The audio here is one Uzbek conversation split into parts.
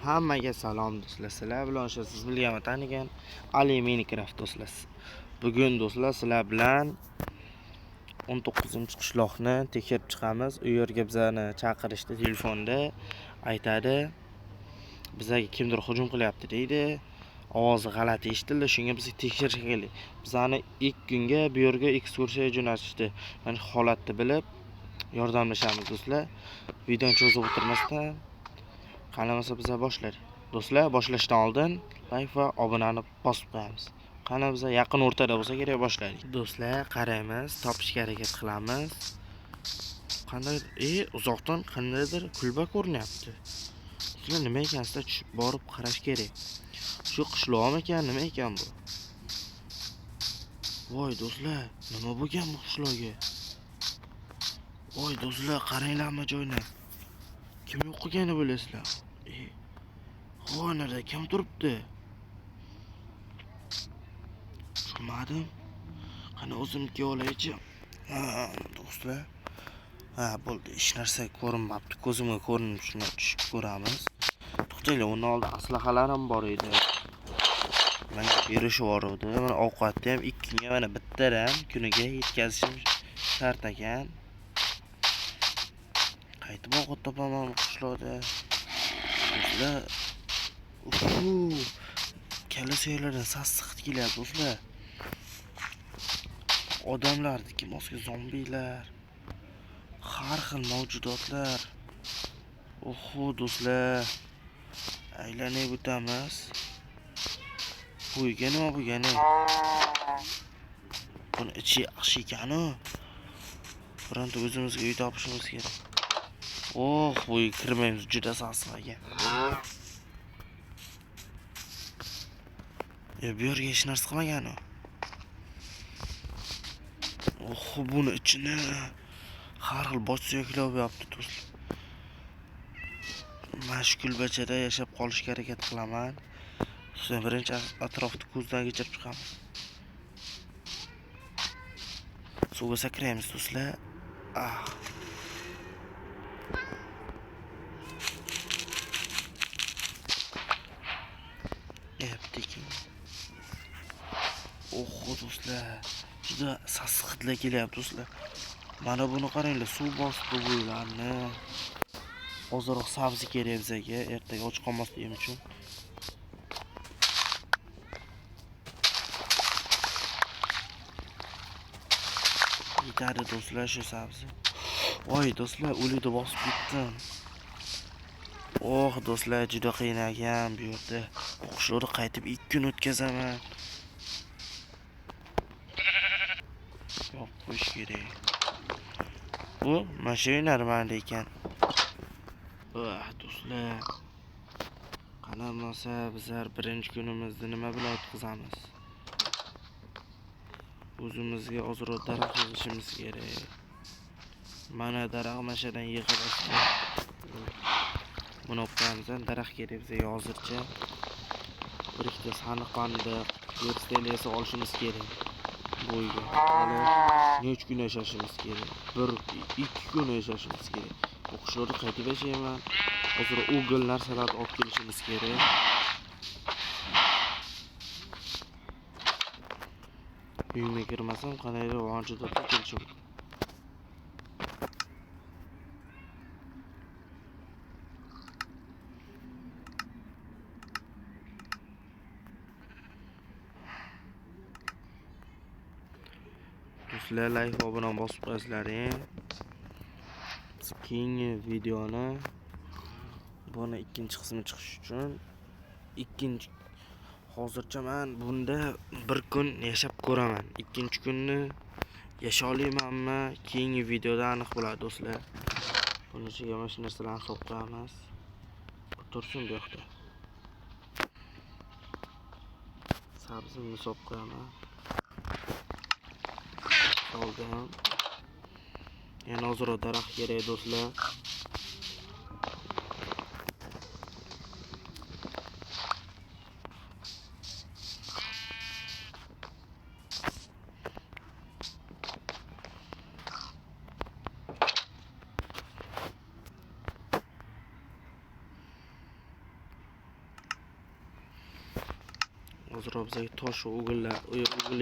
Hammaga salom do'stlar. Sizlar bilan o'sha siz bilgan va tanigan Ali Minecraft do'stlar. Bugun do'stlar sizlar bilan 19-qishloqni tekshirib chiqamiz. U yerga bizani chaqirishdi telefonda. Aytadi, bizlarga kimdir hujum qilyapti deydi. Ovozi g'alati eshitildi, shunga biz tekshirishga keldik. Bizani 2 kunga bu yerga ekskursiya jo'natishdi. Mana holatni bilib yordamlashamiz do'stlar. Videoni cho'zib o'tirmasdan qalamasa biza boshladik. Do'stlar, boshlashdan oldin like va obunani bosib qo'yamiz. Qani biza yaqin o'rtada bo'lsa kerak boshladik. Do'stlar, qaraymiz, topishga harakat qilamiz. Qanday, uzoqdan qandaydir kulba ko'rinyapti. Do'stlar, nima ekan, sizlar tushib borib qarash kerak. Shu qishloqmi ekan, nima ekan bu? Voy do'stlar, nima bo'lgan bu qishloqga? Voy do'stlar, qaranglarmi joyni. Kim yo'q qilgani bilasizlar? Xonada kim turibdi? Tushunmadim. Qani o'zimga olaychi. Ha, do'stlar. Ha, bo'ldi. Hech narsa ko'rinmabdi. Ko'zimga ko'rinib shuni tushib ko'ramiz. To'xtanglar, undan oldin aslahalarim bor edi. Menga berishib yubordi. Mana ovqatni ham 2 kunga mana bittadan kuniga yetkazishim shart ekan. Qaytib ovqat topaman qishloqda. Do'stlar, kalla suyaklardan sassiq hid kelyapti do'stlar. Odamlarniki moska zombilar, har xil mavjudotlar. Oho do'stlar, aylanib o'tamiz. Bu uyga nima bo'lgan? Buni ichi yaxshi ekan-u. Bironta o'zimizga uy topishimiz kerak. Oh, bu uyga kirmaymiz, juda sassiq ekan. Bu yerga hech narsa qilmagan-u. Oh, buni ichini har xil bosh suyaklar bo'yapti do'stlar. Mana shu kulbachada yashab qolishga harakat qilaman. So'ng birinchi atrofni ko'zdan kechirib chiqamiz. Suvga sakraymiz do'stlar. Ah. Oh do'stlar, juda sassiq hidlar kelyapti do'stlar. Mana buni qaranglar, suv bosdi bu uylarni. Ozroq sabzi kerak bizga, ertaga och qolmasligim uchun. Yetadi do'stlar shu sabzi. Voy do'stlar, o'likni bosib ketdim. Oh do'stlar, juda qiyin ekan bu yerda. Bu qishloqda qaytib 2 kun o'tkazaman. Yopib qo'yish kerak. Bu mashina normali ekan. Oh do'stlar. Qalamasa bizlar birinchi kunimizni nima bilan o'tkazamiz? O'zimizga ozroq daraxt yig'ishimiz kerak. Mana daraxt mashadan yig'ib olsak. Buni olib qo'yamiz, daraxt kerak bizga hozircha. Bir ikkita sandiq pandiq, versteli esa olishimiz kerak. Bu uyga hali necha kun yashashimiz kerak? 1-2 kun yashashimiz kerak. Bu qishloqda qaytib yashayman. Hozir o'g'il narsalarni olib kelishimiz kerak. Uyimga kirmasam qandaydir mavjudotlar kelishi mumkin. Do'stlar, like va obuna bosib qo'yasizlaring. Biz keyingi videoni buni ikkinchi qismi chiqish uchun ikkinchi hozircha men bunda bir kun yashab ko'raman. Ikkinchi kunni yasha olmaymanmi? Keyingi videoda aniq bo'ladi do'stlar. Buni ichiga mana shu narsalarni solib qo'yamiz. Tursin bu yoqda. Sabzimni solib qo'yaman. Oldim. Yana ozroq daraxt kerak do'stlar. Ozroq bizga tosh va ugul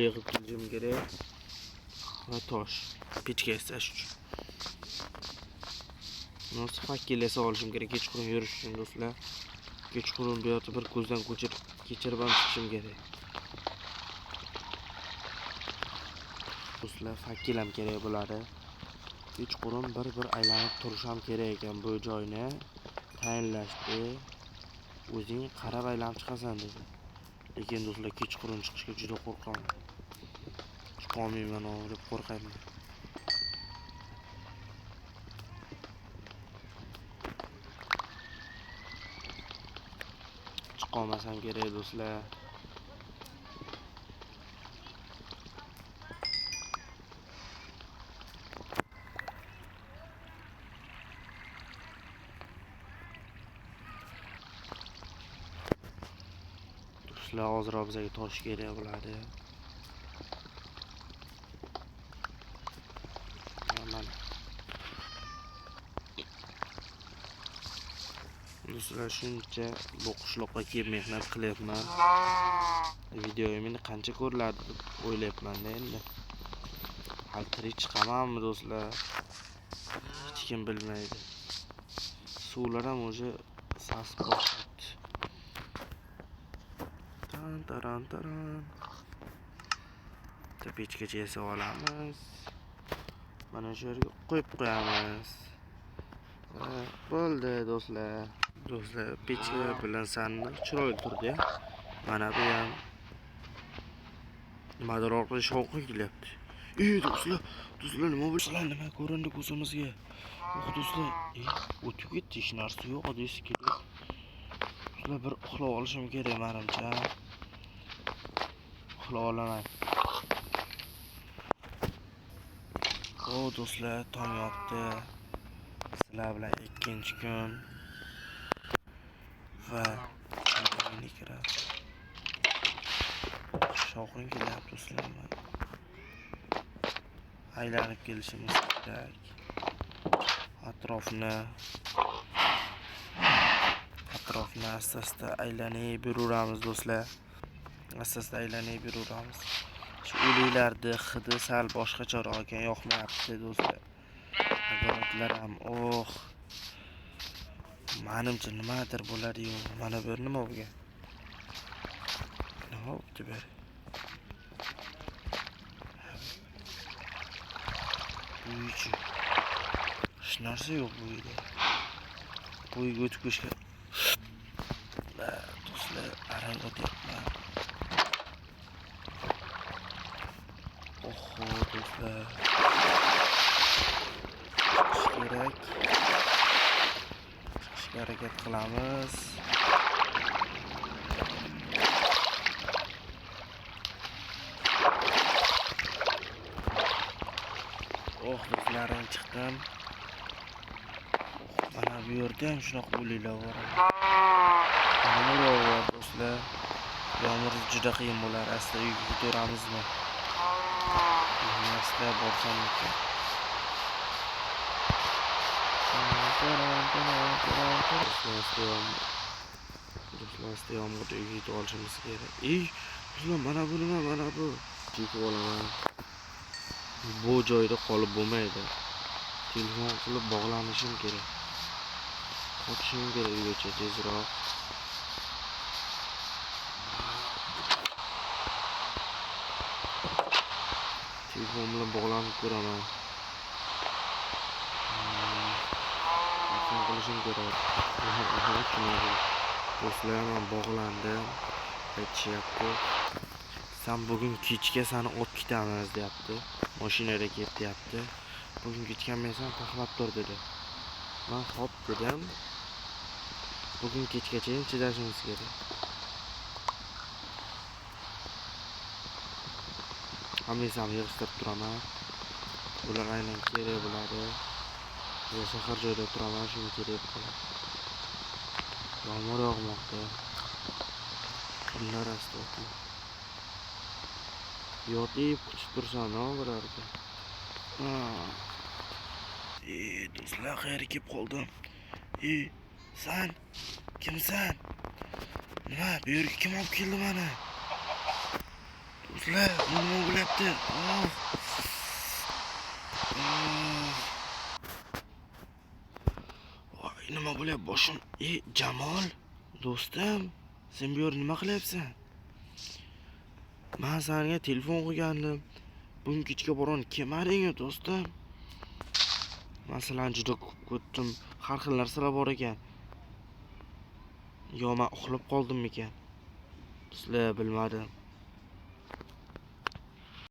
yig'ib kelishim kerak. Va tosh pechka yasash uchun. Nosi fakkel yasab olishim kerak kechqurun yurish uchun do'stlar. Kechqurun bu yoqda bir ko'zdan kechirib ham chiqishim kerak. Do'stlar, fakkel ham kerak bo'ladi. Kechqurun bir aylanib turish ham kerak ekan bu joyni tayinlashdi. O'zing qarab aylanib chiqasan dedi. Lekin do'stlar, kechqurun chiqishga juda qo'rqaman. Chiqa olmayman deb qo'rqaman. Chiqa olmasam kerak do'stlar. Do'stlar, ozroq bizga tosh kerak bo'ladi. Mana. Do'stlar, shuncha bu qishloqqa kelib mehnat qilyapman. Videoyim endi qancha ko'riladi deb o'ylayapman-da endi. Hali tirik chiqamanmi do'stlar? Hech kim bilmaydi. Suvlar ham o'zi sasib boshlabdi. Tan taran taran. Pechkacha yasab olamiz. Mana shu yerga qo'yib qo'yamiz. Bo'ldi do'stlar. Do'stlar, pechka bilan sandiq chiroyli turdi-ya. Mana bu ham nimadir orqali shovqin kelyapti. Ey do'stlar, do'stlar nima bo'ldi? Do'stlar, nima ko'rindi ko'zimizga? Oh do'stlar, o'tib ketdi, hech narsa yo'q edi eski. Do'stlar, bir uxlab olishim kerak menimcha. Uxlab olaman. O do'stlar, tong otdi. Sizlar bilan ikkinchi kun va Minecraft. Shovqin kelyapti do'stlar. Aylanib kelishimiz kerak. Atrofni asta-asta aylanib yuraveramiz do'stlar. Asta-asta aylanib yuraveramiz. Shu o'liklarni hidi sal boshqacharoq ekan, yoqmayapti do'stlar. Agarotlar ham, oh. Menimcha nimadir bo'ladi-yu. Mana bu nima bo'lgan? Nima bo'pti bu yer? Bu uychi. Hech narsa yo'q bu uyda. Bu uyga o'tib ketishga. Do'stlar, arang o'tyapman. Oho, do'stlar. Chiqish kerak. Chiqishga harakat qilamiz. Oh, do'stlar, arang chiqdim. Oh, mana bu yerda ham shunaqa o'liklar bor. Yomg'ir yog'yapti do'stlar. Yomg'ir juda qiyin bo'lar. Asta uyga ketaveramizmi? Asta borsam ekan. Do'stlar, yomg'irda uyga yetib olishimiz kerak. Ey, do'stlar, mana bu nima? Mana bu. Yetib olaman. Bu joyda qolib bo'lmaydi. Telefon qilib bog'lanishim kerak. Qochishim kerak uygacha tezroq. Telefon bilan bog'lanib ko'raman. Telefon qilishim kerak. Do'stlar, men bog'landim. Aytishyapti. Sen bugun kechga seni olib ketamiz deyapti. Mashinada ket deyapti. Bugun kechganmaysan, taxlab tur dedi. Men hop dedim. Bugun kechgacha chidashimiz kerak. Hammasini yig'ishtirib turaman. Bular aynan kerak bo'ladi. Biz shahar joyda turaman, shunga kerak bo'ladi. Yomg'ir yog'moqda. Kunlar asta o'tdi. Yotib kutib tursam nima bo'lar ekan? Do'stlar, qayerga kelib qoldim? Sen kimsan? Nima, bu yerga kim olib keldi meni? Do'stlar, bu nima bo'lyapti? Oh. Oh. Voy, nima bo'lyapti boshim? E, Jamol, do'stim, sen bu yerda nima qilyapsan? Man senga telefon qilgandim. Bugun kechga boron kelmading, do'stim. Masalan, juda ko'p kutdim. Har xil narsalar bor ekan. Yo, man uxlab qoldimmikan? Do'stlar, bilmadim.